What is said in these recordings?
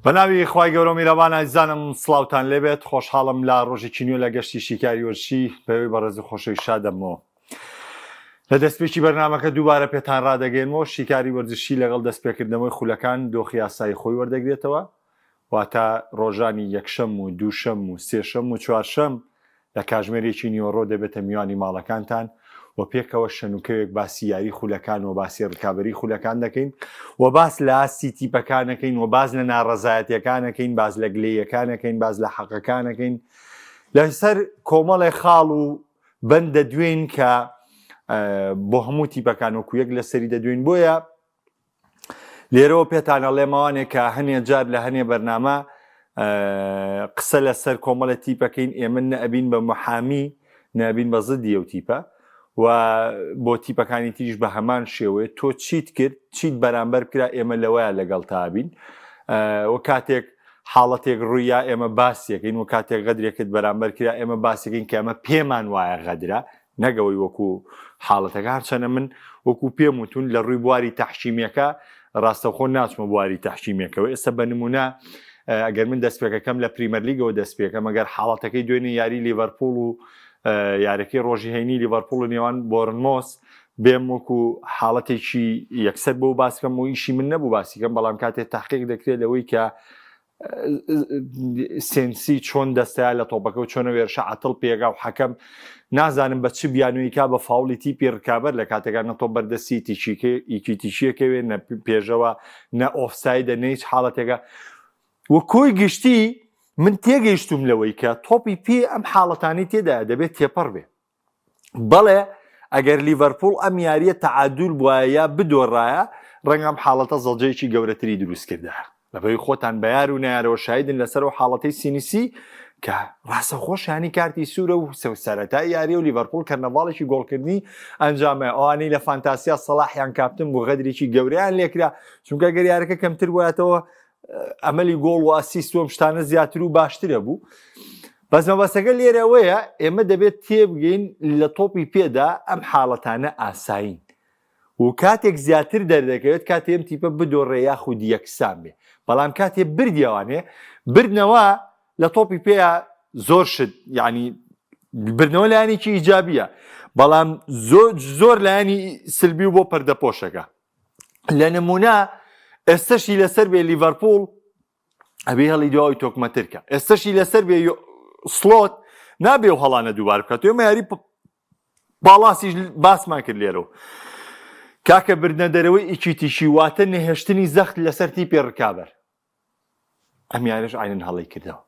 بەناوی خوای گەورە و میرەبان ئازیزانم سڵاوتان لێبێت خۆشحاڵم لە ڕۆژێکی نوێ لە گەشتی شیکاری وەرزشی بەوەی بەڕێز و خۆشەویست شادەمەوە لە دەستپێکی بەرنامەکە دووبارە پێتان ڕادەگەێنمەوە شیکاری وەرزشی لەگەڵ دەستپێکردنەوەی خولەکان دۆخی یاسایی خۆی وەردەگرێتەوە واتە ڕۆژانی یەکشەم و دووشەم و سێشەم و چوارشەم لە کاژمێر یەکی نیوەڕۆ دەبێتە میوانی ماڵەکانتان و پێکەوە شەنوکەوێک باسی یاری خولەکان و باسی ڕکابەری خولەکان دەکەین و باس لە ئاستی تیپەکانەکەین و باس لە ناڕەزایەتیەکانەکەین باس لە گلەیەکانەکەین باس لە حەقەکانەکەین لەسەر کۆمەڵێ خاڵ و بەند دەدوێین کە بۆ هەموو تیپەکان وەکو یەک لەسەری دەدوێین بۆیە لێرەوە پێتان ئەڵێم ئەوانێ کە هەنێ جار لە هەنێ بەرنامە قسە لەسەر کۆمەڵە تیپەکەین ئێمە نەئەبین بە محامی نابین بە زدی ئەو تیپە و بۆ تیپەکانی تریش بە هەمان شێوەیە تۆ چیت کرد چیت بەرامبەر کرا ئێمە لەوەیە لەگەڵ تابین و کاتێک حاڵەتێک ڕوویا ئێمە باسیەکەین و کاتێک غەدرێکت بەرامبەر کرا ئێمە باسەکەین کە ئەمە پێمان وایە غەدرە نەک ئەوەی وەکو حاڵەتەکە هەرچەنە من وەکو پێم وتون لە ڕووی بواری تەحکیمیەکە ڕاستەوخۆ ناچمە بواری تەحکیمیەکەوە ئێستا بە نمونە ئەگەر من دەستپێکەکەم لە پریمەرلیگەوە دەستپێکەم ئەگەر حاڵەتەکەی دوێنێ یاری لیڤەرپوڵ و یارەکەی ڕۆژی هەینی لیڤەرپوڵ و نێوان بۆرنمۆس بێم وەکو حاڵەتێکی یەکسەر بۆ باسکەم و ئیشی من نەبوو باسیکەم بەڵام کاتێ تحقیق دەکرێت لەوەی کە سێنسی چۆن دەستەیە لە تۆپەکە و چۆنە وێرشە عتڵ پێگا و حەکەم نازانم بە چ بیانوویکا بە فاوڵی تیپی ڕکابەر لە کاتێکا نە تۆپ بەردەستی تیچیکە ئیکیتیچیەکەوێ نە پێشەوە نە ئۆفسایدە نە هیچ حاڵەتێکە و کۆی گشتی من تێگەیشتوم لەوەی کە تۆپی پێ ئەم حاڵەتانی تێدا دەبێت تێپەڕ بێ بەڵێ ئەگەر لیڤەرپوڵ ئەم یارییە تەعادول بوایە یا بدۆڕایە ڕەنگە ئەم حاڵەتە زەجەیەکی گەورەتری دروست کردایە. لەبەرئەوەی خۆتان بە یار و نەیارەوە شایدن لەسەر ئەو حاڵەتەی سینیسی کە ڕاستەوخۆ شانی کارتی سوورە و سەرەتای یاریە و لیڤەرپوڵ کەرنەڤاڵێکی گۆڵکردنی ئەنجامە ئەوانەی لە فانتاسیا سەڵاحیان کاپتن بوو غەدرێکی گەورەیان لێکرا چونکە گەر یارەکە کەمتر بوایەتەوە ئەمەلی گۆڵ و ئەسیست و ئەم شتانە زیاتر و باشترە بوو بەس مەبەستەکە لێرە ئەوەیە ئێمە دەبێت تێبگەین لە تۆپی پێدا ئەم حاڵەتانە ئاسایین و کاتێک زیاتر دەردەکەوێت کاتێ ئەم تیپە بدۆڕێ یاخود یەکسان بێ بەڵام کاتێ بردیەوانێ بردنەوە لە تۆپی پێیا زۆر شت یعنی بردنەوە لایەنێکی ئیجابیە بەڵام زۆر زۆر لایەنی سلبی و بۆ پەردەپۆشەکە لە نمونە ئێستەشی لەسەر بێ لیڤەرپوڵ ئەبێ هەڵی دواوەی تۆکمەتر کە ئێستەشی لەسەر بێ سلۆت نابێ و هەڵانە دووبار بکات ئێمە یاری باڵاسیش باسمان کرد لێرەوە کاکە بردنە دەرەوەی ئیکیتیشی واتە نەهێشتنی زەخت لەسەر تیپی ڕکابەر ئەم یاریش عینەن هەڵەی کردەوە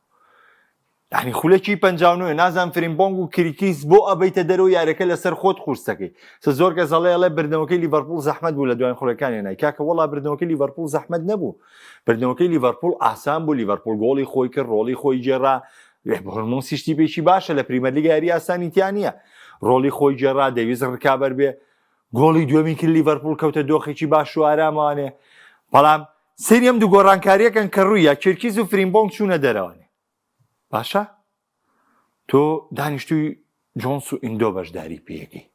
یعنی خولەکی 59 نازان فریمبۆنگ و کریکیس بۆ ئەبیتە دەرەوە یاریەکە لەسەر خۆت قورسەکەی سە زۆر کەس ئەڵێ ئەڵێ بردنەوەکەی لیڤەرپوڵ زەحمەت بوو لە دوایین خولەکانی نای کاکە وەڵا بردنەوەکەی لیڤەرپوڵ زەحمەت نەبوو بردنەوەکەی لیڤەرپوڵ ئاسان بوو لیڤەرپوڵ گۆڵی خۆی کرد ڕۆڵی خۆی گێڕا بۆرنمۆسیش تیپێکی باشە لە پریمەرلیگ یاری ئاسانی تیا نییە ڕۆڵی خۆی گێڕا دەویست ڕکابەر بێ گۆڵی دووەمی کرد لیڤەرپوڵ کەوتە دۆخێکی باش و ئارامەوانێ بەڵام سەیری ئەم دوو گۆڕانکارییەکەن کە ڕوویە کێرکیز و فریمبۆنگ چوونە دەرەوەێ باشە تۆ دانیشتووی جۆنس و ئیندۆ بەشداری پێەکەی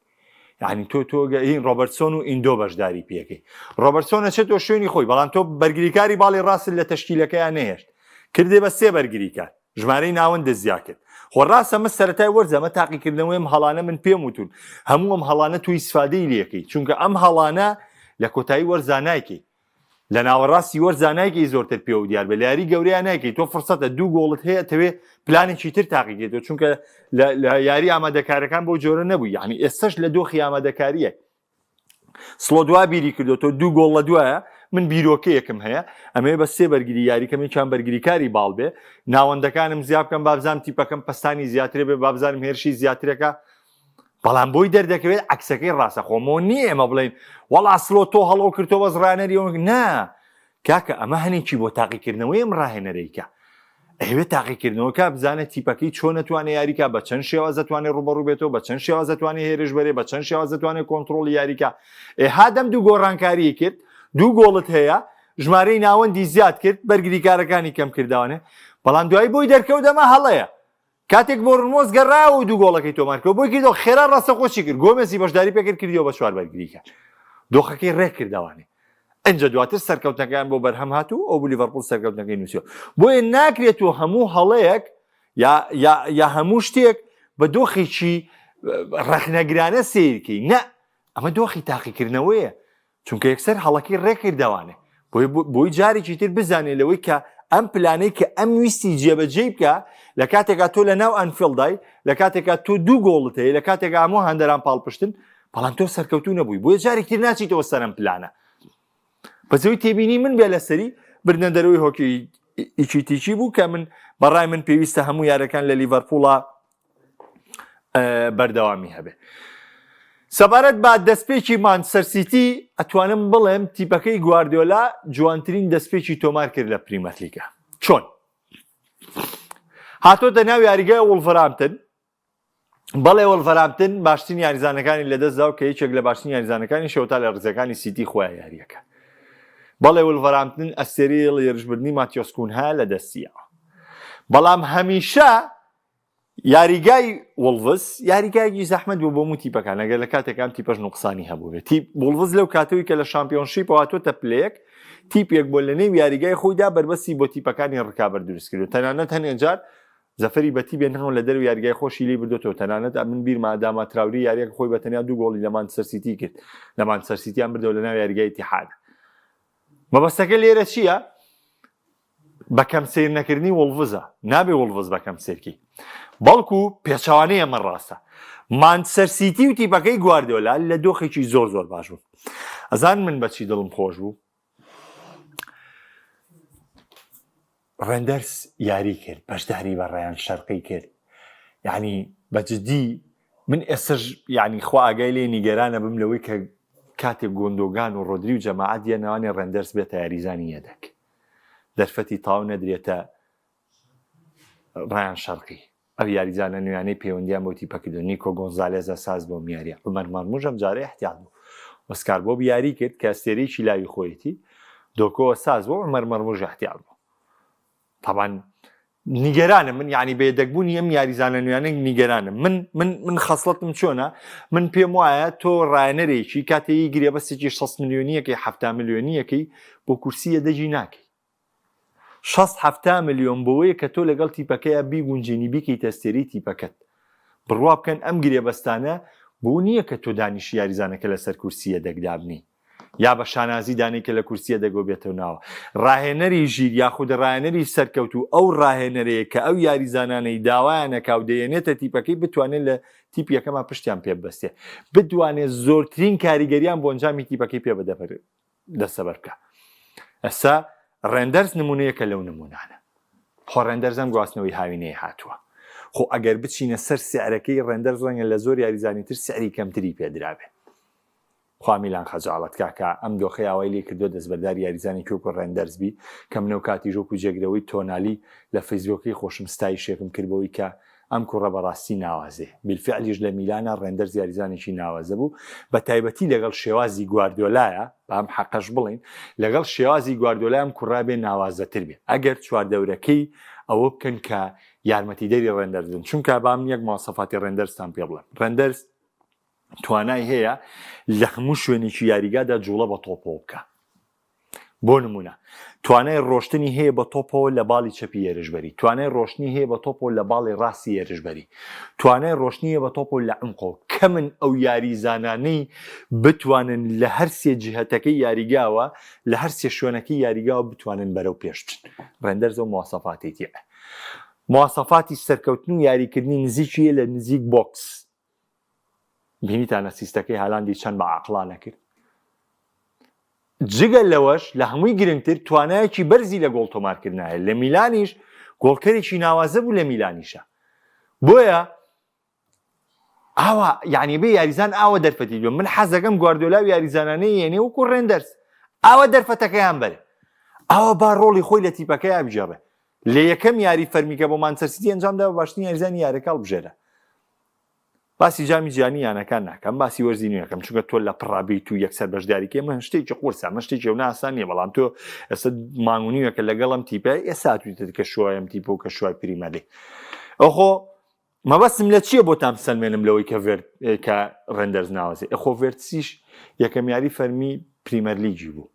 یعنی تۆ تۆ هین ڕۆبەرتسۆن و ئیندۆ بەشداری پێەکەی ڕۆبەرتسۆن ئەچێتەوە شوێنی خۆی بەڵام تۆ بەرگریکاری باڵی ڕاست لە تەشکیلەکەیان نەهێشت کردێ بە سێ بەرگریکار ژمارەی ناوەندە زیا کرد خۆ ڕاستە من سەرەتای وەرز ئەمە تاقیکردنەوەی ئەم هەڵانە من پێم وتون هەموو ئەم هەڵانە تۆ ئیسفادەی لێکەی چونکە ئەم هەڵانە لە کۆتایی وەرزا نایکەی لە ناوەڕاستی وەرزا نایکەی زۆرتر پێوە دیار بێ لە یاری گەورەیان نایکەی تۆ فرسەتە دوو گۆڵت هەیە تەوێ پلانێکی تر تاقیکەیتەوە چونکە لە یاری ئامادەکارەکان بەو جۆرە نەبوو یعنی ئێستش لە دۆخی ئامادەکاریە سڵۆ دوا بیری کردو تۆ دوو گۆڵ لە دوایە من بیرۆکەیەکم هەیە ئەمەوێ بە سێ بەرگری یاریکەم یەکیان بەرگریکاری باڵ بێ ناوەندەکانم زیا بکەم بابزانم تیپەکەم پەستانی زیاترێ بێ بابزانم هێرشی زیاترەکە بەڵام بۆی دەردەکەوێت عکسەکەی ڕاستە خۆمەوە نییە ئێمە بڵێن وەڵا سلۆ تۆ هەڵۆ کردۆ بەس ڕانەری نا کاکە ئەمە هەنێکی بۆ تاقیکردنەوەی ئەم ڕاهێنەرەیکە ئەیەوێت تاقیکردنەوەکە بزانێت تیپەکەی چۆن ئەتوانێت یاریکا بە چەند شێواز ئەتوانێت ڕوبەڕوو بێتەوە بە چەند شێواز ئەتوانێت هێرش بەرێ بە چەند شێواز ئەتوانێت کۆنتڕۆڵی یاریکا ئێ هادەم دوو گۆڕانکاریی کرد دوو گۆڵت هەیە ژمارەی ناوەندی زیاد کرد بەرگریکارەکانی کەم کردوانێ بەڵام دوایی بۆی دەرکەوت ئەمە هەڵەیە کاتێک بۆرنمۆس گەڕایەوە و دوو گۆڵەکەی تۆمار کرد بۆی کردەوە خێرا ڕاستەخۆ چی کرد گۆمێزی بەشداری پێکرد کردیەوە بە چوار بەرگریکار دۆخەکەی ڕێک کردەوانێ. ئەنجا دواتر سەرکەوتنەکەیان بۆ بەرهەم هات و ئەو لیڤەرپوڵ سەرکەوتنەکەی نووسیوە بۆیە ناکرێت و هەموو هەڵەیەک یا یا یا هەموو شتێک بە دۆخێکی ڕەخنەگرانە سیرکەی نە ئەمە دۆخی تاقیکردنەوەیە چونکە یەکسەر هەڵەکەی ڕێکردەوانێ بۆی بۆی جارێکی تر بزانێ لەوەی کە ئەم پلانەی کە ئەم ویستی جێبەجێی بکە لە کاتێکا تۆ لە ناو ئەنفیڵدای لە کاتێکا تۆ دوو گۆڵت هەیە لە کاتێکا هەموو هاندەران پاڵپشتن بەڵام تۆ سەرکەوتوو نەبووی بۆیە جارێکی تر ناچیتەوە سەر ئەم پلانە بەزەوی تێبینی من بێ لەسەری بردنە دەرەوەی هۆکی ئیکیتیکی بوو کە من بەڕای من پێویستە هەموو یارەکان لە لیڤەرپوڵا بەردەوامی هەبێ. سەبارەت بە دەستپێکی مانچستەر سیتی ئەتوانم بڵێم تیپەکەی گواردیۆلا جوانترین دەستپێکی تۆمار کرد لە پریمەرلیگا چۆن هاتۆتە ناو یاریگای وڵڤرامتن بەڵێ وڵڤرامتن باشترین یاریزانەکانی لەدەستدا و کە یەکێک لە باشترین یاریزانەکانی شەوتا لە ڕزەکانی سیتی خۆیان یاریەکە بەڵێ وڵڤرامتن ئەستێری هێرشبردنی ماتیۆس کونها لە دەستیەوە بەڵام هەمیشە یاریگای وڵڤز یاریگایەکی زەحمەت بوو بۆ هەموو تیپەکان ئەگەر لە کاتێک ئەم تیپەش نوقسانی هەبوو تیپ وڵڤز لەو کاتەوەی کە لە شامپیۆنشیپەوە هاتووەتە پلەیەک تیپێک بۆ لە نێو یاریگای خۆیدا بەربەستی بۆ تیپەکانی ڕکابەر دروست کرد تەنانەت هەنێ جار زەفەری بە تیپێ نەهەوە لە دەرەوە یاریگای خۆشی لی بردوێتەوە تەنانەت ئەمن بیرمە ئەداما تراوری یاریەکە خۆی بە تەنیا دوو گۆڵی لە مانچستەر سیتی کرد لە مانچستەر سیتیان بردەوە لە ناو یاریگای ئیتیحاد مەبەستەکە لێرە چییە؟ بە کەم سەیر نەکردنی وڵڤزە نابێ وڵڤز بە کەم سێرکی بەڵکو پێچەوانەی ئەمە ڕاستە مانچستەر سیتی و تیپەکەی گواردیۆلا لە دۆخێکی زۆر زۆر باش بوون ئەزان من بەچی دڵم خۆش بوو ڕێندەرس یاری کرد بەشداری بە ڕیان شەرقی کرد یعنی بە جدی من ئێستش یعنی خوا ئاگای لێ نیگەرانە بم لەوەی کە کاتێک گۆندۆگان و ڕۆدری و جەماعەت یەنەوانی ڕێندەرس بێتە یاریزانی یەدەک دەرفەتی تاو نەدرێتە ڕایان شەرقی ئەو یاریزانە نوێیانەی پەیوەندیان بۆ تیپە کردو نیکۆ گۆنزالێزە ساز بۆ میاریە عومەر مەرموش ئەم جارە احتیاط بوو ئۆسکار بۆب یاری کرد کە ئەستێرەیەکی لاوی خۆیەتی دۆکۆ ساز بۆ عومەر مەرموش احتیاط بوو طبعا نیگەرانم من یعنی بە یەدەگبوونی ئەم یاریزانە نوێیانە نیگەرانم من من من خەسڵەتم چۆنە من پێم وایە تۆ ڕایەنەرێکی کاتێکی گرێبەستێکی 6 ملیۆنیەکەی 70 ملیۆنیەکەی بۆ کورسی یەدەگی ناکەی 6 70 ملیۆن بۆیە کە تۆ لەگەڵ تیپەکەیا بیگونجێنی بیکەیتە ئەستێرەی تیپەکەت بڕوا بکەن ئەم گرێبەستانە بۆ نییە کە تۆ دانیشی یاریزانەکە لەسەر کورسی یەدەگ دابنێی یا بە شانازی دانەی کە لە کورسیە دەگۆ بێتەوە ناوە. ڕاهێنەری ژیر یاخود ڕاهێنەری سەرکەوتوو ئەو ڕاهێنەرەیە کە ئەو یاریزانانەی داوایان ئەکا و دەیەنێتە تیپەکەی بتوانێت لە تیپ یەکەما پشتیان پێ ببەستێ بتوانێت زۆرترین کاریگەریان بۆ ئەنجامی تیپەکەی پێ بەدەبەر دەستەبەر بکا. ئێستا ڕێندەرز نمونەیەکە لەو نمونانە. خۆ ڕێندەرز ئەم گواستنەوەی هاوینەی هاتووە. خۆ ئەگەر بچینە سەر سعرەکەی ڕێندەرز ڕەنگە لە زۆر یاریزانی تر سعری کەمتری پێدرابێ. خوا میلان خەجاڵەت کا کە ئەم دۆخەی ئاوای لێ کردووە دەستبەرداری یاریزانێکی وەکو ڕێندەرز بی کە من ئەوکاتیش وەکو جێگرەوەی تۆنالی لە فەیسبۆکەی خۆشم ستایشێکم کرد بەوەی کە ئەم کوڕە بەڕاستی ناوازەیە بیلفعلیش لە میلانا ڕێندەرز یاریزانێکی ناوازە بوو بە تایبەتی لەگەڵ شێوازی گواردیۆلایە با ئەم حەقەش بڵێین لەگەڵ شێوازی گواردیۆلا ئەم کوڕە بێ ناوازەتر بێ ئەگەر چواردەورەکەی ئەوە بکەن کە یارمەتیدەری ڕێندەرز بن چونکە با من یەک مواسەفاتی ڕێندەرزتان پێ بڵێم ڕێندەرز توانای هەیە لە هەموو شوێنێکی یاریگادا جوڵە بە تۆپەوە بکە بۆ نمونە توانای ڕۆشتنی هەیە بە تۆپەوە لە باڵی چەپی هێرشبەری توانای ڕۆشتنی هەیە بە تۆپەوە لە باڵی ڕاستی هێرشبەری توانای ڕۆشتنی هەیە بە تۆپەوە لە عمقەوە کەمن ئەو یاریزانانەی بتوانن لە هەر سێ جهەتەکەی یاریگاوە لە هەر سێ شوێنەکەی یاریگاوە بتوانن بەرەو پێش بچن ڕێندەرز ئەو مواسەفاتەی تیایە مواسەفاتی سەرکەوتن و یاریکردنی نزیکی لە نزیک box بینیتان assist ەکەی هالاندی چەند بە عاقڵانە کرد جگە لەوەش لە هەمووی گرنگتر توانایەکی بەرزی لە گۆڵ تۆمارکردنایە لە میلانیش گۆڵکەرێکی ناوازە بوو لە میلانیشە بۆیە ئاوا یعنی بێ یاریزان ئاوە دەرفەتی دوم من حەزەکەم گواردۆلا و یاریزانانەی یەنێ وەکو ڕێندەرس ئاوا دەرفەتەکەیان بەرێ ئاوا با ڕۆڵی خۆی لە تیپەکەیا بگێڕێ لە یەکەم یاری فەرمیکە بۆ مانچستەر سیتی ئەنجامدا بە باشترین یاریزانی یارەکە هەڵبژێرە باسی جامی جیهانی یانەکان ناکەم باسی وەرزی نوێکەم چونکە تۆ لە پڕا بیت و یەکسەر بەشداریکەی من شتێکی قورسە من شتێکی ئەو ناسان نییە بەڵام تۆ ئێستا مانگ و نیوێکە لەگەڵم تیپە ئێستا تویتت کە شوای ئەم تیپە و کە شوای پریمەرلیگ ئەوخۆ مەبەستم لە چییە بۆتان بسەلمێنم لەوەی کە ڤێرت کە ڕێندەرز ناوازێ ئەخۆ ڤێرتسیش یەکەم یاری فەرمی پریمەرلیگی بوو.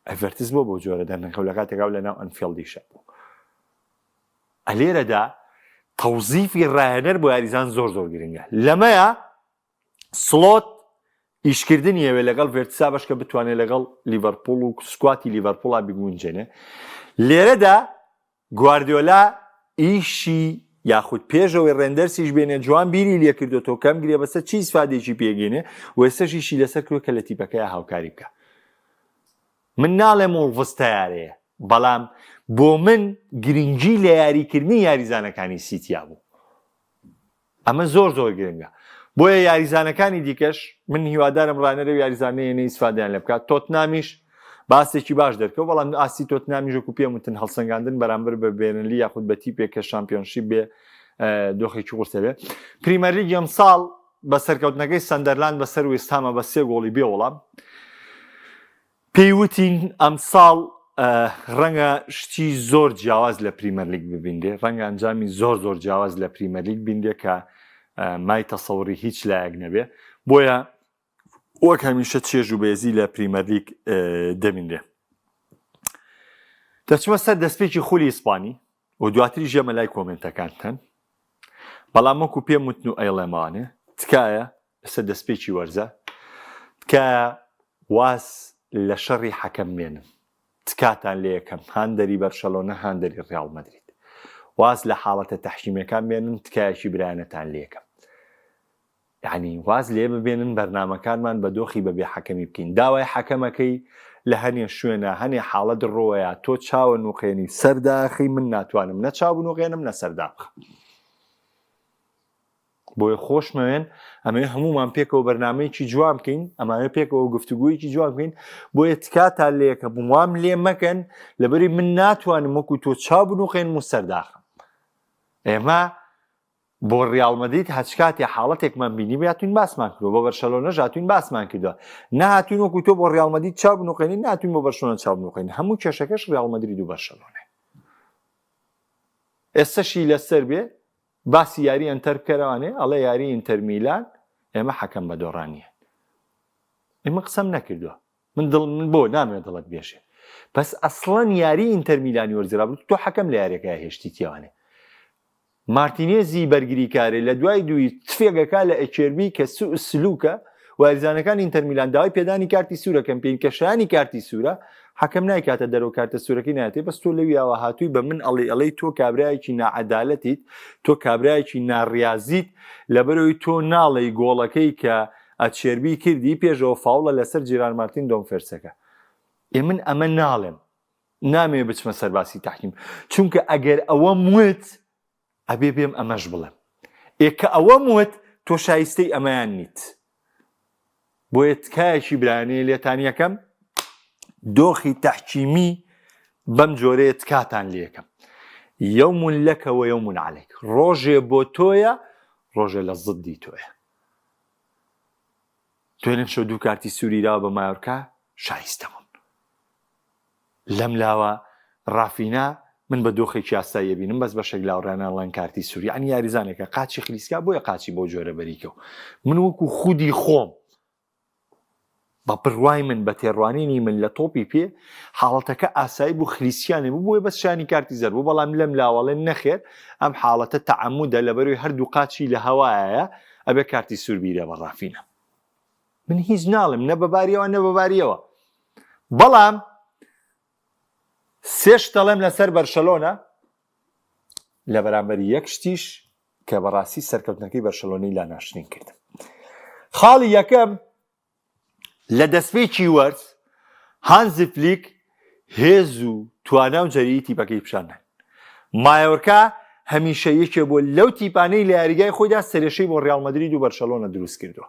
ئەڤەرتس بۆ بەو جۆرە دەرنەکەوت لە کاتێکا لە ناو ئەنفیڵدیشە بوو. ئەلێرەدا تەوزیفی ڕاهێنەر بۆ یاریزان زۆر زۆر گرنگە. لەمەیە سڵۆت ئیشکردنی ئەوێ لەگەڵ ڤێرتسا بەشکە بتوانێت لەگەڵ لیڤەرپوڵ و squad ی لیڤەرپوڵا بگونجێنێ. لێرەدا گواردیۆلا ئیشی یاخود پێشەوەی ڕێندەرسیش بێنێ جوان بیری لێکردۆتەوە کەم گرێبەستە چی ئیسفادێکی پێگەینێ و ئێستاش ئیشی لەسەر کردوە کە لە تیپەکەیا هاوکاری بکا من ناڵێم وڵڤز تەیارەیە بەڵام بۆ من گرنگی لە یاریکردنی یاریزانەکانی سیتیا بوو ئەمە زۆر زۆر گرنگە بۆیە یاریزانەکانی دیکەش من هیوادارم ڕانەرە و یاریزانەیە نە ئیسفادەیان لێ بکات تۆتنامیش باسێکی باش دەرکەوت بەڵام ئاستی تۆتنامیش وەکو پێم وتن هەڵسەنگاندن بەرامبەر بە بێرنلی یاخود بە تیپێک کە championship بێ دۆخێکی قورسە بێ پریمەرلیگ ئەمساڵ بە سەرکەوتنەکەی سەندەرلاند بەسەر وێستهامە بە سێ گۆڵی بێ وەڵام پێی وتین ئەمساڵ ڕەنگە شتی زۆر جیاواز لە پریمەرلیگ ببینرێ، ڕەنگە ئەنجامی زۆر زۆر جیاواز لە پریمەرلیگ بینرێ کە مای تەسەوڕی هیچ لایەک نەبێ، بۆیە وەک هەمیشە چێژ و بێزی لە پریمەرلیگ دەبینرێ. دەچمە سەر دەستپێکی خولی ئیسپانی و دواتریش یەمە لای کۆمێنتەکانتان، بەڵام وەکو پێم وتن و ئەیڵێمەوانێ تکایە ئێستا دەستپێکی وەرزە تکایە واز لە شەڕی حەکەم بێنن تکاتان لێ یەکەم هاندەری بەرشەلۆنە هاندەری ڕیاڵ مەدرید واز لە حاڵەتە تەحکیمیەکان بێنن تکایەکی برایانەتان لێ یەکەم یعنی واز لێ ببێنن بەرنامەکانمان بە دۆخی بە بێ حەکەمی بکەین داوای حەکەمەکەی لە هەنێ شوێنە هەنێ حاڵەت ڕۆیە تۆ چاوە نوقێنی سەرداخی من ناتوانم نە چاو بنوقێنم نە سەردابخەم بۆیە خۆشمەوێن ئەمەوێ هەموومان پێکەوە بەرنمەیەکی جوان بکەین ئەماوێ پێکەوە گفتوگویەکی جوان بکەین بۆیە تکاتان لێکە وام لێ مەکەن لەبەری من ناتوانم وەکو تۆ چاو بنوقێنم و سەرداخم ئێمە بۆ ڕیاڵ مەدرید هەچ کاتێ حاڵەتێکمان بینی هاتوین باسمان کردووە بۆ بەرشەلۆنەش هاتوین باسمان کردووە نەهاتوین وەکو تۆ بۆ ڕیاڵ مەدرید چاو بنوقێنین ناتوین بۆ بەرشەلۆنە چاو بنوقێنین هەموو کێشەکەش ڕیاڵ مەدرید و بەرشەلۆنە ئێستەشی لەسەر بێ باسی یاری ئەنتەر بکەرەوانێ ئەڵێ یاری ئینتەر میلان ئێمە حەکەم بە دۆڕان نییە ئێمە قسەم نەکردووە من دڵ من بۆ نامەوێ دڵت بێشێ بەس ئەسڵەن یاری ئینتەر میلانی وەرزی ڕابردوو تۆ حەکەم لە یاریەکە هێشتی تیاوانێ مارتینێزی بەرگریکارێ لە دوای دووی تفێگەکە لە ئەکێربی کە سوء سلوکە واریزانەکان ئینتەر میلان داوای پێدانی کارتی سوورەکەم پێین کە شایانی کارتی سوورە حەکەم نایکاتە دەرەوە کارتە سوورەکەی نایەتێ بەس تۆ لەویاوە هاتووی بە من ئەڵێی ئەڵێی تۆ کابرایەکی ناعەدالەتیت تۆ کابرایەکی ناڕیازیت لەبەرئەوەی تۆ ناڵێی گۆڵەکەی کە ئەچێربی کردی پێشەوە فاوڵە لەسەر جیرار مارتین دۆمفێرسەکە ئێ من ئەمە ناڵێم نامەوێ بچمە سەر باسی تەحکیم چونکە ئەگەر ئەوەم وت ئەبێ بێم ئەمەش بڵێم ئێ کە ئەوەم وت تۆ شایستەی ئەمەیان نیت بۆیە تکایەکی برایانەیە لێتان یەکەم دۆخی تەحکیمی بەم جۆرەیە تکاتان لێکەم یوم لەکە و یوم عەلەیک ڕۆژێ بۆ تۆیە ڕۆژێ لە زدی تۆیە دوێنێ شەو دوو کارتی سووری داوە بە مایۆرکا شایستە بوون لەم لاوە ڕافینا من بە دۆخێکی ئاسایی ئەبینم بەس بەشێک لاوڕیانە ئەڵێن کارتی سوور یعنی یاریزانێکە قاچی خلیسکا بۆیە قاچی بەو جۆرە بەریکە و من وەکو خودی خۆم بە بڕوای من بە تێڕوانینی من لە تۆپی پێ حاڵەتەکە ئاسایی بوو خلیسیانێ بوو بۆیە بەس شانی کارتی زەر بوو بەڵام لەم لاوەڵێن نەخێر ئەم حاڵەتە تەعەمودە لەبەروی هەردوو قاچی لە هەوایە ئەبێ کارتی سوور بیرێ بە ڕافینا من هیچ ناڵێم نە بەباریەوە نە بەباریەوە بەڵام سێ شت دەڵێم لەسەر بەرشەلۆنە لە بەرامبەر یەک شتیش کە بەڕاستی سەرکەوتنەکەی بەرشەلۆنەی لا ناشرین کردم خاڵی یەکەم لە دەستپێکی وەرز هانزی فلیک هێز و توانا و جەریی تیپەکەی پیشان نان مایۆرکا هەمیشە یەکێ بووە لەو تیپانەی لە یاریگای خۆیدا سەرێشەی بۆ ڕیاڵ مەدرید و بەرشەلۆنە دروست کردووە.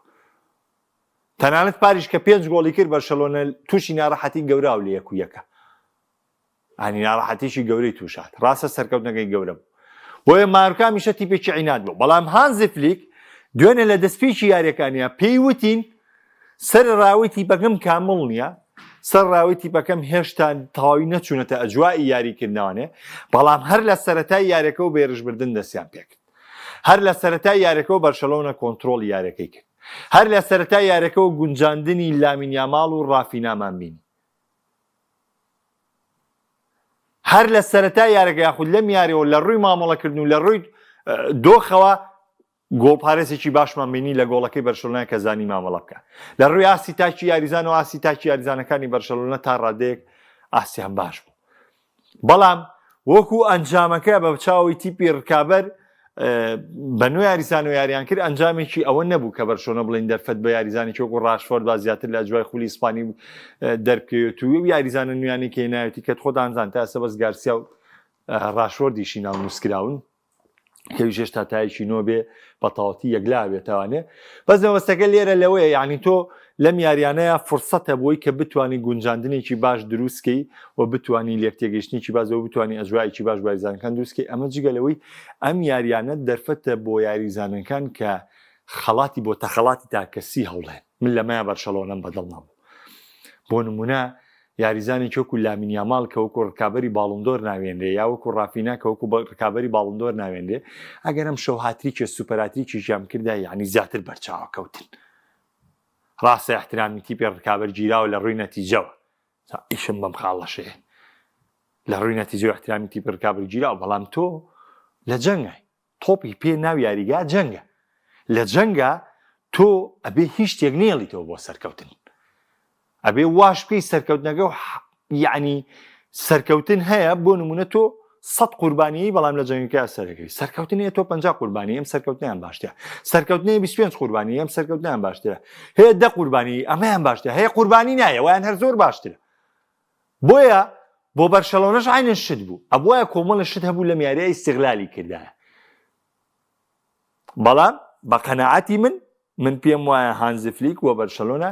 تەنانەت پاریش کە پێنج گۆڵی کرد بەرشەلۆنە تووشی ناڕەحەتی گەورە و لە یەک و یەکە. ئانی ناڕەحەتیی گەورەی تووش هات. ڕاستە سەرکەوتنەکەی گەورە بوو. بۆیە مایۆرکا هەمیشە تیپێکی عیناد بووە. بەڵام هانزی فلیک دوێنێ لە دەستپێکی یارییەکانیا پێی وتین سەرەڕاوەی تیپەکەم کامڵ نییە، سەرەڕاوەی تیپەکەم هێشتا تەواوی نەچوونەتە ئەجوایی یاریکردنەوانێ، بەڵام هەر لە سەرەتای یاریەکەوە بە هێرشبردن دەستیان پێکرد. هەر لە سەرەتای یاریەکەوە بەرشەلۆنە کۆنترۆڵی یاریەکەی کرد. هەر لە سەرەتای یاریەکەوە گونجاندنی لامین یاماڵ و ڕافینامان بینی. هەر لە سەرەتا یارەکە یاخود لەم یاریەوە لە ڕووی مامەڵەکردن و لە ڕووی دۆخەوە گۆڵپارێزێکی باشمان بینی لە گۆڵەکەی بەرشەلۆنە کە زانی مامەڵە بکە لە ڕووی ئاستی تاکی یاریزان و ئاستی تاکی یاریزانەکانی بەرشەلۆنە تا ڕادەیەک ئاستیان باش بوو بەڵام وەکو ئەنجامەکە بە چاوی تیپی ڕکابەر بە نوێ یاریزان و یاریان کرد ئەنجامێکی ئەوە نەبوو کە بەرشۆنە بڵین دەرفەت بە یاریزانێکی وەکو ڕاشفۆرد با زیاتر لە ئەجوای خولی ئیسپانی دەربکەوێت و یاریزانە نوێیانی کە نایەتی کە خۆتان زان تا ئێستا بەس گارسیا و ڕاشفۆردیشی ناو نووسکراون کەویش هێشتا تایەکی نۆ بێ بە تەواوەتی یەکلا بێتوانێ بەس مەبەستەکە لێرە لەوەیە یعنی تۆ لەم یاریانەیە فرسەتە بۆی کە بتانی گونجاندنێکی باش دروستکەی و بتانی لێک تێگەیشتنێکی باز و بتانی ئەجوایەکی باش بۆ یاریزانەکان دروستکەی ئەمە جگە لەوەی ئەم یاریانە دەرفەتە بۆ یاریزانەکان کە خەڵاتی بۆ تەخەڵاتی تاکەسی هەوڵێن من لەمەیان بەرشەلۆنەم بەدڵ نەبوو بۆ نمونە یاریزانێکی وەکو لامین یامال کە وەکو ڕکابەری باڵندۆر ناوێنرێ یا وەکو ڕافینا کە وەکو ڕکابەری باڵندۆر ناوێنرێ ئەگەر ئەم شەو هاتریکێ سوپەراتریکێکیان بکردا یعنی زیاتر بەرچاوە کەوتن ڕاستە احترامی تیپی ڕکابەر گیراوە لە ڕووی نەتیجەوە ئیشم بەم خاڵەشەیە لە ڕووی نەتیجە احترامی تیپی ڕکابەر گیراوە بەڵام تۆ لە جەنگای تۆپی پێ ناو یاریگا جەنگە لە جەنگا تۆ ئەبێ هیچ شتێک نێڵیتەوە بۆ سەرکەوتن ئەبێ واش بکەی سەرکەوتنەکە و یعنی سەرکەوتن هەیە بۆ نمونە تۆ سە قوربانیی بەڵام لە جەنگەکە سەرەکەی سەرکەوتن هەیە تۆ 50 قوربانی ئەم سەرکەوتنیان باشترە سەرکەوتنی 25 قوربانی ئەم سەرکەوتنیان باشترە هەیە دە قوربانی ئەمەیان باشترە هەیە قوربانی نایە وایان هەر زۆر باشترە بۆیە بۆ بەرشەلۆنەش عەینەن شت بوو ئەبوایە کۆمەڵە شت هەبوو لەم یاریە ئیستغلالی کردایە بەڵام بە قەناعەتی من من پێم وایە هانزی فلیک و بەرشەلۆنە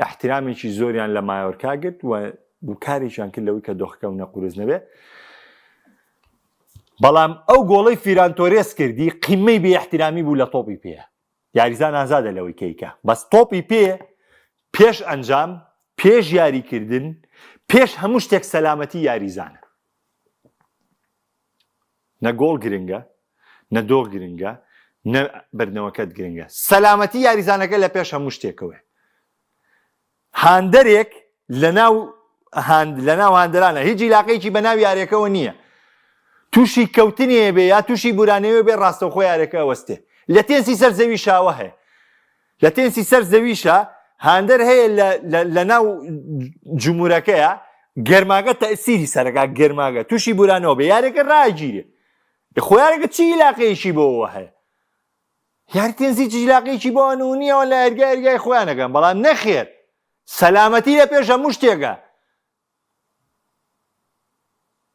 احترامێکی زۆریان لە مایۆرکا گرت و کارێکیان کرد لەوەی کە دۆخەکە و نەقورس نەبێ بەڵام ئەو گۆڵەی فیران تۆرێس کردی قیمەی بێ احترامی بوو لە تۆپی پێ یاریزان ئازادە لەوەی کەیکە بەس تۆپی پێ پێش ئەنجام پێش یاریکردن پێش هەموو شتێک سەلامەتی یاریزانە نە گۆڵ گرنگە نە دۆخ گرنگە نە بردنەوەکەت گرنگە سەلامەتی یاریزانەکە لە پێش هەموو شتێکەوەی هاندەرێک لەناو هاند لەناو هاندەرانە هیچ عیلاقەیەکی بە ناو یاریەکەوە نییە تووشی کەوتنێ بێ یا تووشی بورانەوە بێ ڕاستەوخۆ یاریەکە ئەوەستێ لە تێنسی سەر زەوی شاوە هەیە لە تێنسی سەر زەویشە هاندەر هەیە لە ناو جمهورەکەیە گەرماگە تەسیری سەرەکە گەرماگە تووشی بورانەوە بێ یاریەکە ڕاگیرێ خۆیارەکە چی عیلاقەیەکی بۆەوە هەیە یاری تێنسی چ عیلاقەیەکی بۆ ئەنوو نییەوە لە یاریگا یاریگای خۆیان ئەکەن بەڵام نەخێر سەلامەتی لە پێش هەموو شتێکە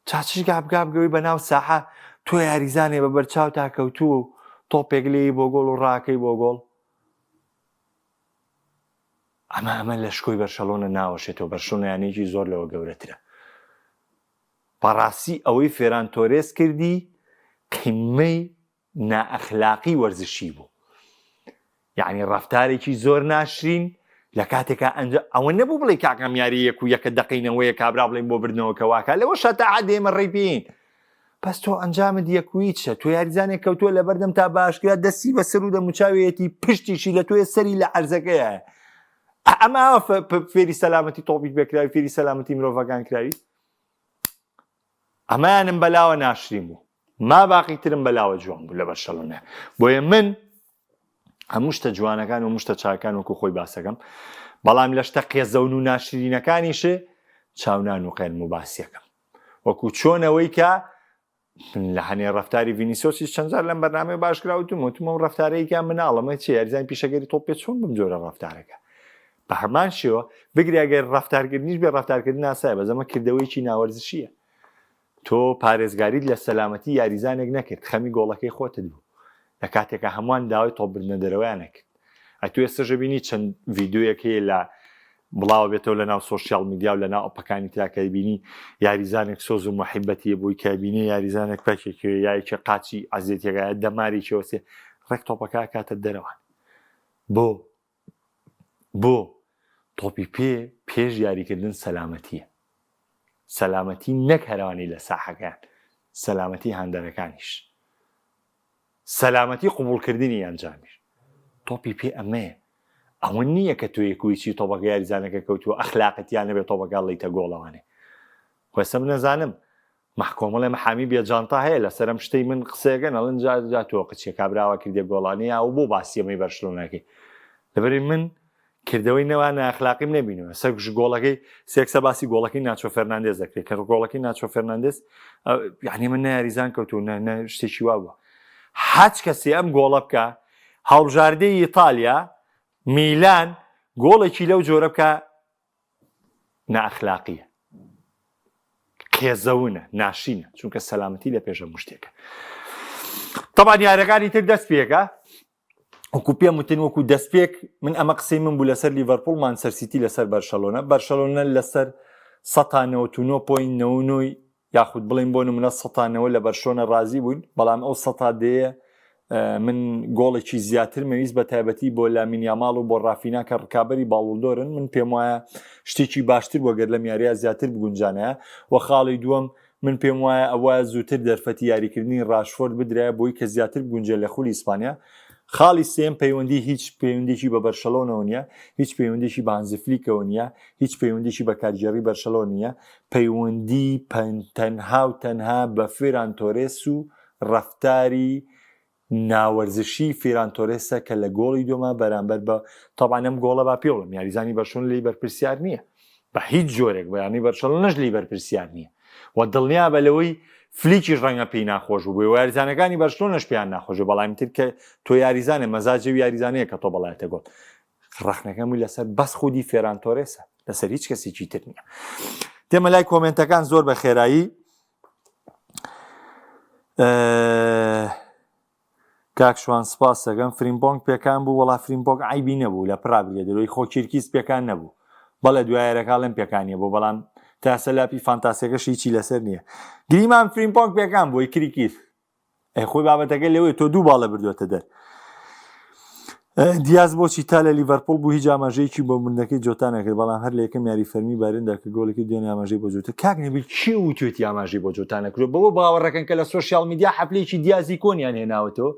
چاچش گابگابگەوەی بە ناو ساحە تۆ یاریزانێ بە بەرچاو تا کەوتووە و تۆپێک لێی بۆ گۆڵ و ڕاکەی بۆ گۆڵ ئەمە ئەمە لە شکۆی بەرشەلۆنە ناوەشێتەوە بەرشلۆنە یانەیەکی زۆر لەوە گەورەترە بەڕاستی ئەوەی فێران تۆرێس کردی قیمەی نائەخلاقی وەرزشی بوو یعنی ڕەفتارێکی زۆر ناشرین لە کاتێکا ئەنج ئەوە نەبوو بڵێ کاکەم یاری یەک و یەکە دەقینەوەیە کابرا بڵێن بۆ بردنەوە کە واکە لەوە شتا عادێمە ڕێی پێین بەس تۆ ئەنجامت یەکویچە تۆ یاریزانێک کەوتووە لە بەردەم تا باشکرا دەستی بەسەر و دەموچاوێتی پشتیشی لە تۆیە سەری لە عەرزەکەیە ئەمە فێری سەلامەتی تۆپی پێکراوی فێری سەلامەتی مرۆڤەکان کراوی ئەمانم بەلاوە ناشرین بوو ما باقی ترم بەلاوە جوان بوو لە بەرشەلۆنە بۆیە من هەموو شتە جوانەکان و مشتە چاکان وەکو خۆی باسەکەم بەڵام لە شتە قێزەون و ناشرینەکانیش چاونان و قێنم و باسیەکەم وەکو چۆنەوەی کە لە هەنێ ڕفتاری ڤینیسۆسی چەندجار لەم بەرنامەی باشکراوتم وتم و ڕفتارەیەکیان مناڵەمە چی یاریزان پیشەگەری تۆپ پێ چۆن بم جۆرە ڕفتارەکە بە هەمان شێوە بگرە گەر ڕفتارکردنیش بێ ڕفتارکردن ناسایە بەزەمە کردەوەیکی ناوەرزشیە تۆ پارێزگاریت لە سەلامەتی یاریزانێک نەکرد، خەمی گۆڵەکەی خۆتت بوو، لە کاتێکا هەمووان داوای تۆپ بردنە دەرەوەیان ئەکرد. ئەتو ئێستەش ئەبینی چەند ڤیدیۆیەک هەیە لە بڵاوە بێتەوە لە ناو social media و لە ناو ئەپەکانی ترا کە بینی یاریزانێک سۆز و موحیبەتی بووی کە بینی یاریزانێک پەکێکی یا یەکێ قاچی ئەزێتێکە دەمارێکی وەسێ ڕێک تۆپەکە کاتە دەرەوان بۆ بۆ تۆپی پێ پێش یاریکردن سەلامەتیە سەلامەتی نەک هەرانی لە ساحەکەیان سەلامەتی هاندەرەکانیش سەلامەتی قوبولکردنی ئەنجامیش تۆپی پێ ئەمەیە ئەوە نییە کە تۆ یەکویچی تۆپەکە یاریزانەکە کەوتووە ئەخلاقتیان نەبێت تۆپەکە ڵیتە گۆڵەوانێ خۆسە من نەزانم. مەحکۆمەڵێ محامی بێ جانتا هەیە لەسەر ئەم شتەی من قسەیەکەن ئەڵێن جا جا تۆ قچێ کابراوە کردێ گۆڵانی یا و بۆ باسی ئەمەی بەرشلۆنەکەی لەبەری من کردەوەی نەوا ناخلاقیم نەبینەوە سەر گۆڵەکەی سێکسە باسی گۆڵەکەی ناچۆ فەرناندێز دەکرێت کە گۆڵەکەی ناچۆ فەرناندێز یعنی من نەیاریزان کەوتو نە شتێکی وا بووە هەچ کەسێ ئەم گۆڵە بکە هەڵبژاردەی ئیتالیا میلان گۆڵێکی لەو جۆرە بکە نائەخلاقیە قێزەونە ناشینە چونکە سەلامەتی لە پێش هەموو شتێکە طبعا یارەکانی تر دەست پێکە وەکو پێم وتن وەکو دەستپێک من ئەمە قسەی من بوو لەسەر لیڤەرپوڵ مانچستەر سیتی لەسەر بەرشەلۆنە بەرشەلۆنە لەسەر 1999.99 یاخود بڵێین بۆ نمونە سەتا نەوە لە بەرشۆنە ڕازی بووین بەڵام ئەو سەتا دەیە من گۆڵێکی زیاتر مەویست بە تایبەتی بۆ لامین یاماڵ و بۆ ڕافینا کە ڕکابەری باڵۆندۆرن من پێم وایە شتێکی باشتر بۆ گەر لەم یاریە زیاتر بگونجانەیە و خاڵی دووەم من پێم وایە ئەوە زووتر دەرفەتی یاریکردنی ڕاشفۆرد بدرایە بۆی کە زیاتر بگونجێ لە خولی ئیسپانیا خاڵی سێم پەیوەندی هیچ پەیوەندێکی بە بەرشەلۆنەوە نییە هیچ پەیوەندێکی بە هانزفلیکەوە نییە هیچ پەیوەندێکی بە کارگێڕی بەرشەلۆن نییە پەیوەندی تەنها و تەنها بە فێران تۆرێس و ڕەفتاری ناوەرزشی فیران تۆرێسە کە لە گۆڵی دۆما بەرامبەر بە تەبعەن ئەم گۆڵە با پێ بڵێم یاریزانی بەرشۆن لێی بەرپرسیار نییە بە هیچ جۆرێک بەیانی بەرشەلۆنەش لێی بەرپرسیار نییە و دڵنیا بە لەوەی فلیکیش ڕەنگە پێی ناخۆش بوو و یاریزانەکانی بەرشلۆنەش پێیان ناخۆش بەڵام تر کە تۆ یاریزانە مەزاجی و یاریزانەیە کە تۆ بەڵایەتە گۆڵ ڕەخنەکەم لەسەر بەس خودی فێران تۆرێسە لەسەر هیچ کەسێکی تر نییە دێمە لای کۆمنتەکان زۆر بە خێرایی کاک شوان سپاس دەکەم فریمپۆنگ پێکان بوو وەڵا فریمپۆنگ عیبی نەبوو لە پرا بگە دەرەوەی خۆ کیرکیز پێکان نەبوو بەڵێ دوایەرەکە پێکانیە بۆ بەڵام تاسە لاپی فانتاسیەکەش هیچی لەسەر نییە گریمان فریمپۆنگ پێکان بووی کریکیز ئەی خۆی بابەتەکە لەوەی تۆ دوو باڵە بردوێتە دەر دیاز بۆچی تا لە لیڤەرپوڵ بوو هیچ ئاماژەیەکی بۆ مردنەکەی جۆتا نەکرد بەڵام هەر لە یەکەم یاری فەرمی بایرندا کە گۆڵێکی دوێنێ ئاماژەی بۆ جۆتا کاک نەبیل کێ وتوێتی ئاماژەی بۆ جۆتا نەکردووە بەوە باوەڕەکەن کە لە social media حەفلەیەکی دیازی کۆنیان هێناوەتەوە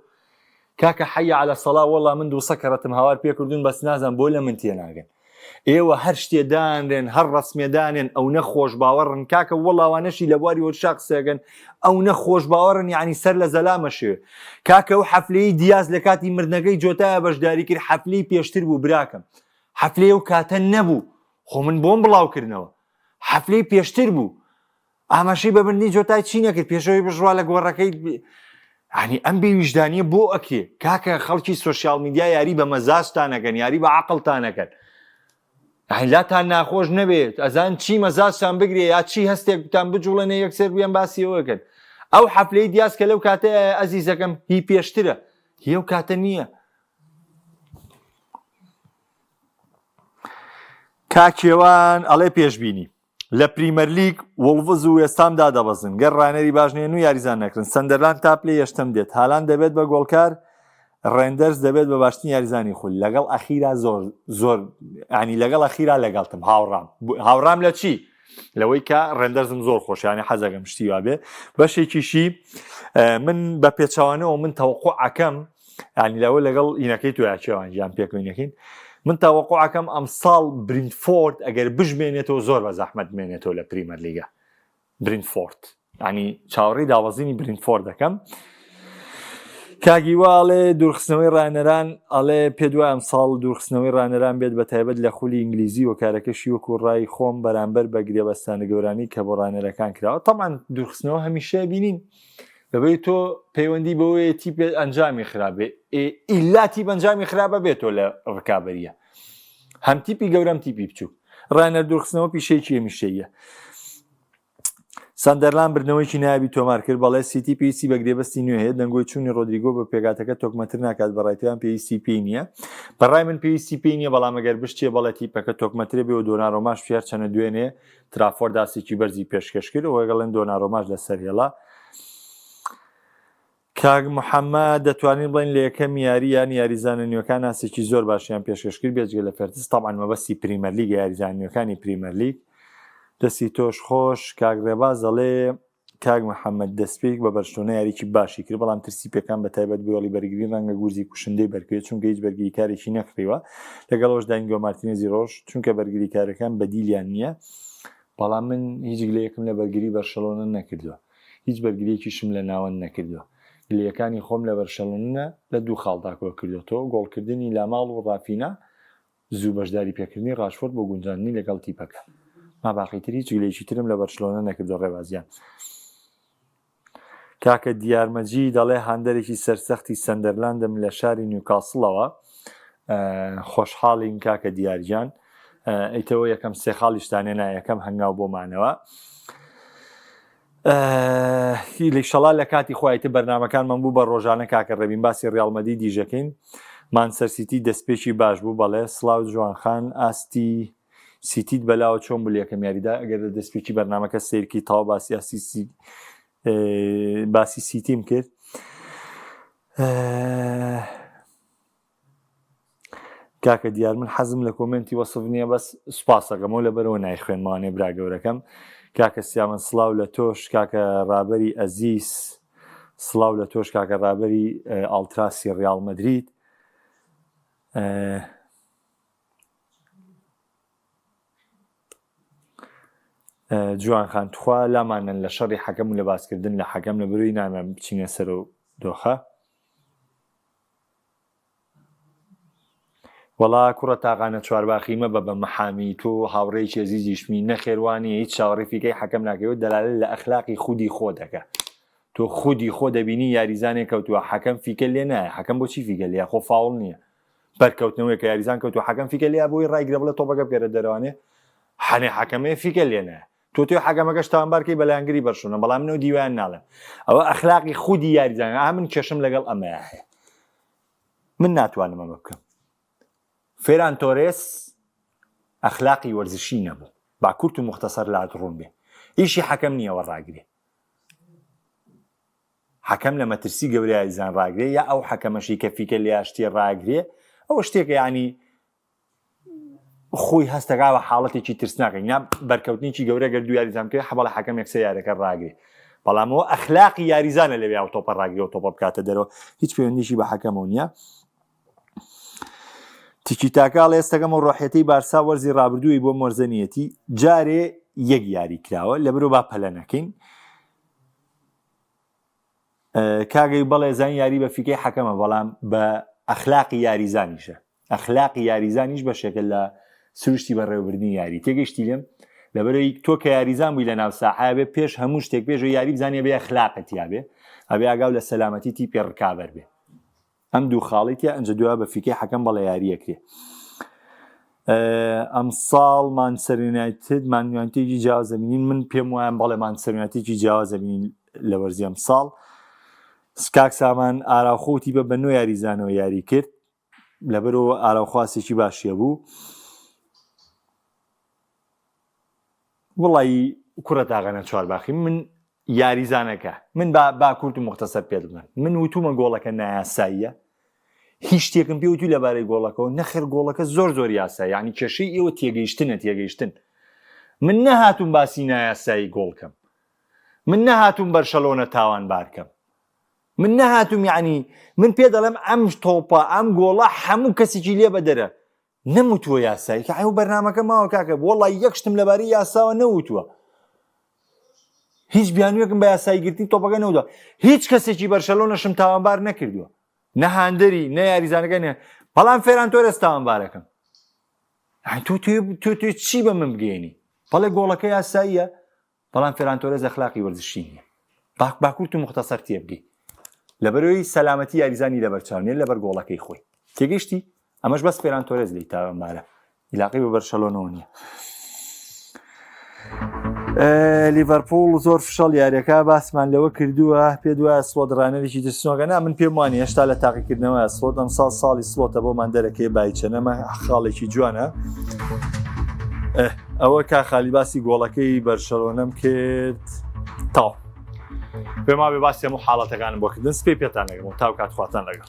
کاکە حەیە عەلە سەڵا وەڵا من دووسە کەڕەتم هاوار پێکردوون بەس نازان بۆ لە من تێناگەن ئێوە هەر شتێ دانرێن هەر ڕسمێ دانێن ئەو نە خۆش باوەڕن کاکە وەڵاوانەشی لە بواری وەرشا قسەگەن ئەو نە خۆش باوەڕن یعنی سەر لە زەلامە شێ کاکە و حەفلەی دیاز لە کاتی مردنەکەی جۆتایە بەشداری کرد حەفلەی پێشتر بوو براکەم حەفلەی و کاتە نەبوو خۆ من بۆم بڵاوکردنەوە حەفلەی پێشتر بوو ئاماژەی بە مردنی جۆتای چی نەکرد پێشەوەی بژڕوا لە گۆڕەکەی ینی ئەم بێ ویژدانیە بۆ ئەکرێ کاکە خەڵکی social media یاری بە مەزاجتان نەکەن یاری بە عقلتان نەکەن لاتان ناخۆش نەبێت ئەزان چی مەزاجتان بگرێ یا چی هەستێکتان بجوڵێنێ یەکسەر بێن باسیەوەکەن ئەو حەفلەی دیاز کە لەو کاتە ئەزیزەکەم هی پێشترە هی ئەو کاتە نییە کاکێوان ئەڵێ پێشبینی لە پریمەرلیگ وڵڤز و وێستام دادەبەزن گەر ڕانەری باش نێن و یاریزان نەکرن سەندەرلاند تا پلەی هەشتەم دێت هالاند دەبێت بە گۆڵکار ڕێندەرز دەبێت بە باشترین یاریزانی خول لەگەڵ ئەخیرا زۆر زۆر ینی لەگەڵ ئەخیرا لەگەڵتم هاوڕام هاوڕام لە چی لەوەی کە ڕێندەرزم زۆر خۆشیانی حەزەکەم شتی وابێ بەشێکیشی من بە پێچوانەوە من تەوەقعەکەم ینی لەوە لەگەڵ ئینەکەی تۆ یاچێوان گیان پێکەوەینەکەین من تاوەقعەکەم ئەمساڵ برینفۆرد ئەگەر بژمێنێتەوە زۆر بە زەحمەت بمێنێتەوە لە پریمەر لیگا برینفۆرد ینی چاوەڕێی دابەزینی برینفۆرد دەکەم کاگیواڵێ دوورخستنەوەی ڕانەران ئەڵێ پێ دوای ئەم ساڵ دوورخستنەوەی ڕانەران بێت بە تایبەت لە خولی ئینگلیزی و کارەکەشی وەکو ڕای خۆم بەرامبەر بە گرێبەستانە گەورانی کە بۆ ڕانەرەکان کراوە تەمان دوورخستنەوە هەمیشە بینین لەبەری تۆ پەیوەندی بەوەیە تیپ ئەنجامی خراپێ ئیلا تیپ ئەنجامی خراپە بێت تۆ لە ڕکابەریە هەم تیپی گەورەم تیپی بچوو ڕانەر دوورخستنەوە پیشەیەکی هەمیشەیە سەندەرلاند بردنەوەیکی نایابی تۆمار کرد بەڵێ سیتی پێویستی بە گرێبەستی نوێ هەیە دەنگۆی چوونی ڕۆدریگۆ بە پێکاتەکە تۆکمەتر ناکات بەڕایتیان پێویستی پێی نییە بەڕای من پێویستی پێی نییە بەڵام ئەگەر بشتێ بەڵێ تیپەکە تۆکمەترێ بێ و دۆنارۆماش فێر چەنە دوێنێ ترافۆرد ئاستێکی بەرزی پێشکەش کرد و گەڵێن دۆنارۆماش لەسەر هێڵە. کاک محەممەد دەتوانین بڵێن لە یەکەم یاری یان یاریزانە نوێکان ئاستێکی زۆر باشیان پێشکەش کرد بێجگە لە فێرتس تەبعەن مەبەستی پریمەرلیگ یاریزانە نوێکانی پریمەرلیگ دەستی تۆش خۆش کاک ڕێباز دەڵێ کاک محەممەد دەستپێک بە بەرشلۆنە یاریی باشی کرد بەڵام ترسی پێکان بە تایبەت بۆڵی بەرگری ڕەنگە گورزی کوشندەی بەرکەوێت چونکە هیچ بەرگریکارێکی نەکڕیوە لەگەڵەوەش داینگۆ مارتینێزی ڕۆژ چونکە بەرگریکارەکان بەدیلیان نییە بەڵام من هیچ گلەیەکم لە بەرگری بەرشەلۆنە نەکردووە. هیچ بەرگریەکیشم لە ناوەند نەکردووە. گلەیەکانی خۆم لە بەرشەلۆنە لە دوو خاڵدا کۆکردۆتەوە، گۆڵکردنی لاماڵ و ڕافینا، زوو بەشداری پێکردنی ڕاشفۆرد بۆ گونجاندنی لەگەڵ تیپەکە. ما باقی تر هیچ گلەیەکی ترم لە بەرشلۆنە نەکردووە ڕێبازیان. کاکە دیار مەجی دەڵێ هاندەرێکی سەرسەختی سەندەرلاندم لە شاری نیوکاسڵەوە خۆشحاڵین کاکە دیارگیان ئەیتەوە یەکەم سێ خاڵیشتانێ نا یەکەم هەنگاو بۆمانەوە لیشەڵا لە کاتی خۆیتە بەرنمەکانمان بوو بە ڕۆژانە کاکە ڕێبین باسی ڕیاڵمەدی دیژەکەین مانسەر سیتی دەستپێکی باش بوو بەڵێ سڵاو جوانخان ئاستی سیتیت بەلاوە چۆن بوو لە یەکەم یاریدا ئەگەر لە دەستپێکی بەرنمەکە سیرکی تاو باسی ئاستی باسی سیتیم کرد کاکە دیار من حەزم لە کۆمنتی وەسف نییە بەس سوپاسەکەمەوە لە بەرەوە نایخوێنمانێ برا گەورەکەم کاکە سیامەن سڵاو لە تۆش کاکە ڕابەری ئەزیز سڵاو لە تۆش کاکە ڕابەری ئاڵتراسی ڕیاڵ مەدرید جوان خان تخوا لامانن لە شەڕی حەکەم و لە باسکردن لە حەکەم لە بروی نامە بچینە سەر و دۆخە وەڵا کوڕە تاقانە چوارباخی مەبە بە محامی تۆ هاوڕێیەکی ئەزیزیشمی نەخێر وانیە هیچ چاوەڕێی فیکەی حەکەم ناکەی و دەلالەت لە ئەخلاقی خودی خۆ دەکا تۆ خودی خۆ دەبینی یاریزانێک کەوتووە حەکەم فیکە لێ نایە حەکەم بۆچی فیکە لێ خۆ فاوڵ نییە بەرکەوتنەوەی کە یاریزان کەوتووە حەکەم فیکە لێ بۆی ڕایگرە بڵێ تۆپەکە بکەرە دەرەوانێ حەنێ حەکەمەیە فیکە لێ نایە تۆ تۆ حەکەمەکەش تاوانبارکەی بەلایەنگری بەرشونە بەڵام منەوە دیوان ناڵێم ئەوە ئەخلاقی خودی یاریزان ئا من کێشم لەگەڵ ئەمەیە هەیە من ناتوانم ئەمە بکەم فێران تۆرێس ئەخلاقی وەرزشی نەبوو با کورت و مختصر لات ڕوون بێ ئیشی حەکەم نییەوە ڕاگرێ حەکەم لە مەترسی گەورە یاریزان ڕاگرێ یا ئەو حەکەمەشی کە فیکە لە یاشتێ ڕاگرێ ئەوە شتێکە ینی خۆی هەستەکا بە حاڵەتێکی ترسناکە نا بەرکەوتنێکی گەورە گەر دوو یاریزان بکەوێت حەبەڵە حەکەم یەکسەر یاریەکە ڕاگرێ بەڵام ئەوە ئەخلاقی یاریزانە لەوێ ئەو تۆپە ڕاگرێ و تۆپە بکاتە دەرەوە هیچ پەیوەندیشی بە حەکەمەوە نییە تیکی تاکا ئەڵێ ئێستەکەم و ڕۆحیەتەی بارسا وەرزی ڕابردووی بۆ مۆرزەنیەتی جارێ یەک یاری کراوە لەبرۆ با پەلە نەکەین کاگەی بەڵێ زان یاری بە فیکەی حەکەمە بەڵام بە ئەخلاقی یاریزانیشە ئەخلاقی یاریزانیش بەشێکە لە سروشتی بەڕێوەبردنی یاری تێگەشتی لێم لەبەرەوەی تۆ کە یاریزان بووی لە ناو ساحە بێ پێش هەموو شتێک پێش یاری بزانێ بێ ئەخلاقت یابێ ئەبێ ئاگاو لە سەلامەتی تیپی ڕکابەر بێ ئەم دوو خاڵی تیا ئەنجە دوا بە فیکەی حەکەم بەڵێ یاریەکرێ ئەمساڵ مانچستەر یونایتد مان یونایتدێکی جیاواز دەبینین من پێم وایە بەڵێ مانچستەر یونایتدێکی جیاواز دەبینین لە وەرزی ئەمساڵ سکاک سامان ئاراوخۆ تیپە بە نۆ یاریزانەوە یاری کرد لەبەرەوە ئاراوخواستێکی باشیە بوو وڵی کوڕە تاغەنە چوارباخی من یاریزانەکە من با با کورت و مختصر پێت بڵێم من وتومە گۆڵەکە نایاساییە هیچ شتێکم پێ وتوی لەبارەی گۆڵەکەەوە نەخێر گۆڵەکە زۆر زۆر یاسا یعنی کێشەی ئێوە تێگەیشتنە تێگەیشتن من نەهاتوم باسی نایاسایی گۆڵکەم من نەهاتوم بەرشەلۆنە تاوان بارکەم من نەهاتوم یعنی من پێ دەڵێم ئەم تۆپە ئەم گۆڵە هەموو کەسێکی لێ بەدەرە نەموتووە یاسایی کە ئەو بەرنامەکە ماوە کاکە وەڵی یەک شتم لەبارەی یاساوە نەوتووە هیچ بیانوێکم بە یاسایی گرتنی تۆپەکە نەوتوە هیچ کەسێکی بەرشەلۆنەشم تاوانبار نەکردووە نە هاندەری نە یاریزانەکە نە بەڵام فێران تۆرێس تاوانبارەکەم تۆ تۆ تۆ چی بە من بگەێنی بەڵێ گۆڵەکە یاساییە بەڵام فێران تۆرێز ئەخلاقی وەرزشی نییە باک باکورت و مختصر تێبگەی لەبەرەوەی سەلامەتی یاریزانی لەبەرچاو نیە لەبەر گۆڵەکەی خۆی تێگەشتی ئەمەش بەس فێران تۆرێز لی تاوانبارە عیلاقەی بە بەرشەلۆنەوە نییە. لیڤەرپوڵ زۆر فشەڵ یاریەکە باسمان لەوە کردووە پێ دوایە سڵۆت ڕانەرێکی ترسنۆکە نا من پێم وانی هێشتا لە تاقیکردنەوە سڵۆت ئەم ساڵ ساڵی سڵۆتە بۆمان دەرەکەی بایچەنەمە خاڵێکی جوانە ئەوە کا خالی باسی گۆڵەکەی بەرشەلۆنەم کرد تاو پێما بێ باسی هەموو حاڵەتەکانم بۆ کردن سپی پێتان لەگەڵ تاو کات خواتان لەگەڵ.